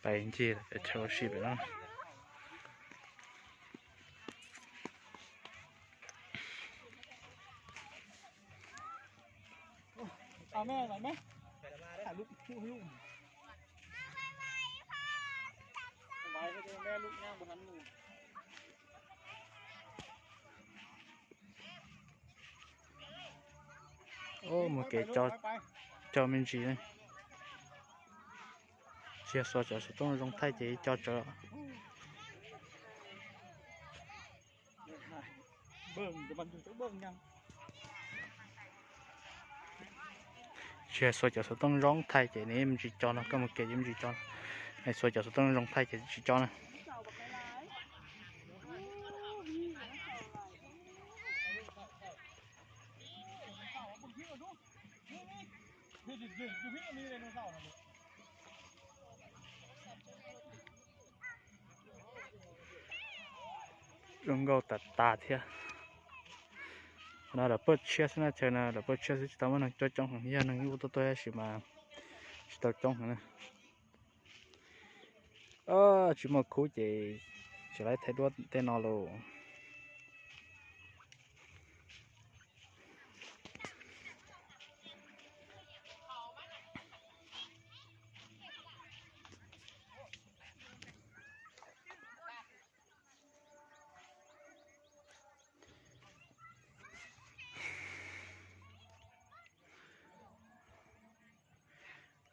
Pais ncig pem chaw ua si pem no. Mus kev coj me ntsis ne. Tsis yog xuas cov xov tooj zoo thaij ces coj tsawv. Tsis yog xuas cov xov tooj zoo thaij ces nws me ntsis coj no, koj mus kev ces me ntsis coj. Xuas cov xov tooj zoo thaij ces tsis coj na. Zoo nkauj tas tas thiab. Qhov no lawv pawj tshiab xwb na, chaw no lawv pawj tshiab xwb, tsis tau muaj neeg coob coob heev, yog neeg ua tuaj tuaj tab sis mas tsis tau coob heev na. Tsis muaj khub ces tsis laib thaij duab tej no los.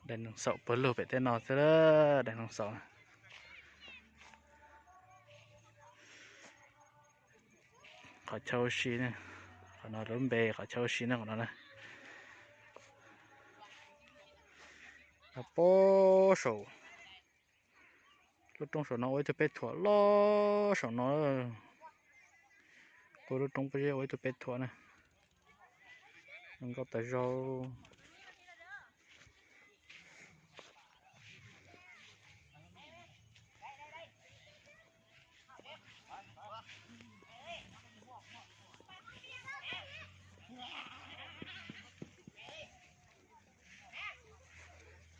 Daim noog xaum puag lug pem tej no xwb, daim noog xaum. Qhov chaw ua si, qhov no lub npe qhov chaw ua si na, qhov no na. Pob saum lub roob saum no ua ib tug peb thuam loj saum no. Puag lub roob pob zeb ua ib tug peb thuam na. Zoo nkauj tas zog.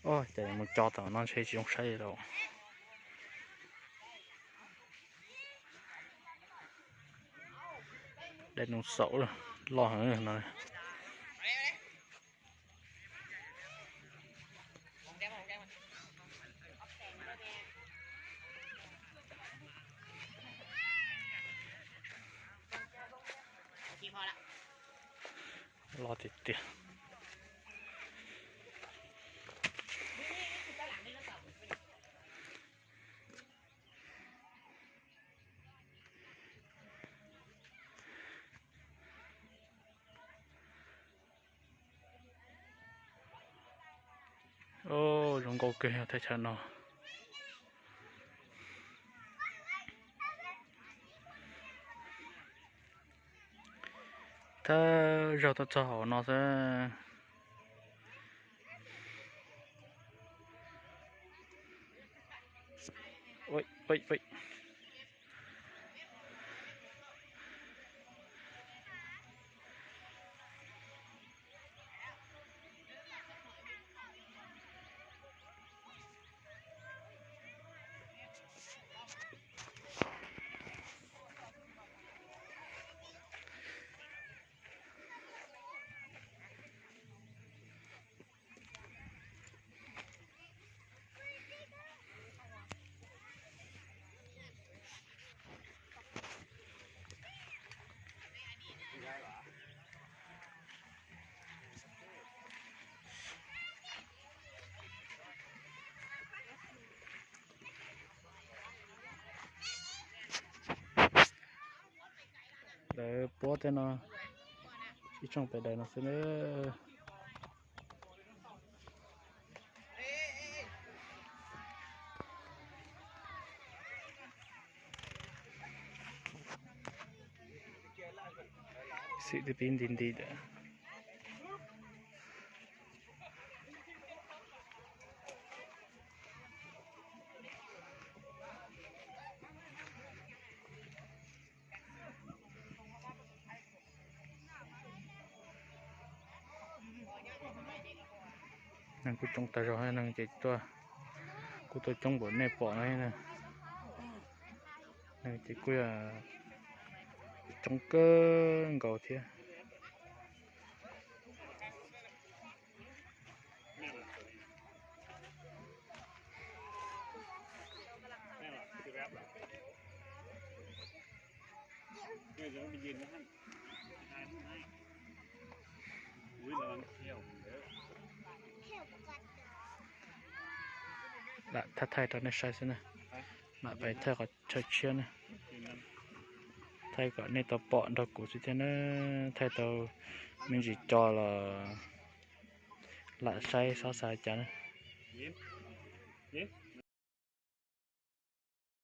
Ua cas mus tso tom no ntshe tsis zoo saib li lauj. Daim noog xaum loj heev no. Loj tiag tiag. Zoo nkauj kawg teb chaws no. Thawj zaug tuaj txog hauv no xwb. Lawv puab tej no ib tsoom pem daim no xwb na. Xim twb pib nti nti lawm. Neeg kuj coob tag zog, neeg ces tuaj Kuj tuaj coob npaum nej pom no na. Ces kuj yog coob kawg nkaus thiab. Lam thaij thaij rau nej saib xwb na. Lam pais thaij qhov chaw tshiab na. Thaij kom nej tau pom nrog kuv xwb thiab na. Thaij tau me ntsis co los lam saib xob xav cas na.